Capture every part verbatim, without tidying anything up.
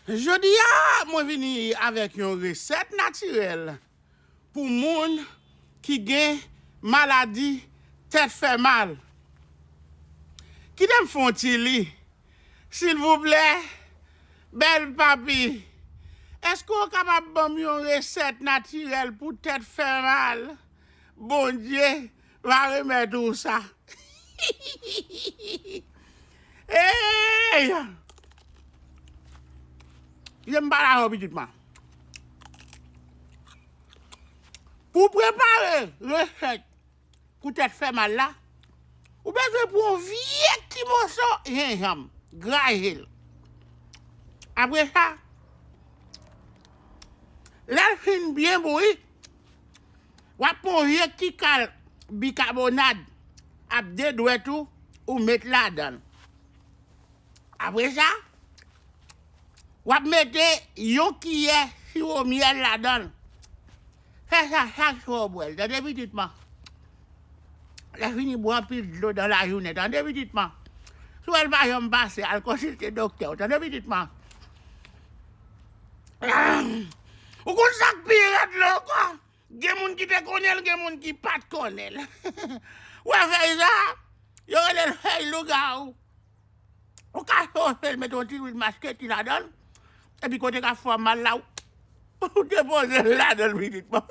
Jodi a, mwen vini avèk yon resèt natirèl pou moun ki gen maladi tèt fè mal. Kite m fè yon ti li, silvouplè, bèl papi. Èske w kapab ban m yon resèt natirèl pou tèt fè mal? Bondye va remèt ou sa. Ey! Kite m pale avè w pitit mwen. Pou w prepare resèt pou tèt fè mal la, ou bezwen pran yon vye ti moso jenjanm, graje l. Apre sa, lè l fin byen bouyi, w ap pran yon vye ti kal bikabonad ak de dwèt ou, ou met ladan l. Apre sa, w ap mete yon kiyè siwo myèl ladan l. Fè sa chak swa w bwè l, tande pitit mwen. Lè fini, bwè anpil dlo nan lajounen, tande pitit mwen. Si w wè l pa janm pase, al konsilte doktè w, tande pitit mwen. Ou konn sa k pi rèd la ankò? Gen moun ki te konnen l, gen moun ki pa t konnen l. Ou wè fèy sa, yo rele l fèy lougawou. Ou ka sofe l, mete yon ti lwil masketi ladan l, epi kote k ap fè w mal la, ou depoze l ladan l pitit mwen.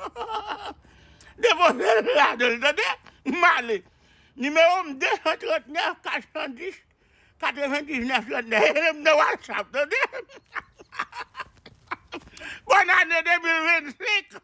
Depoze l ladan l, tande? M ale. Nimewo m de san trant nèf kat san dis katrevendiznèf trant nèf. Rele m nan WhatsApp, tande? Bòn ane de mil vennsenk.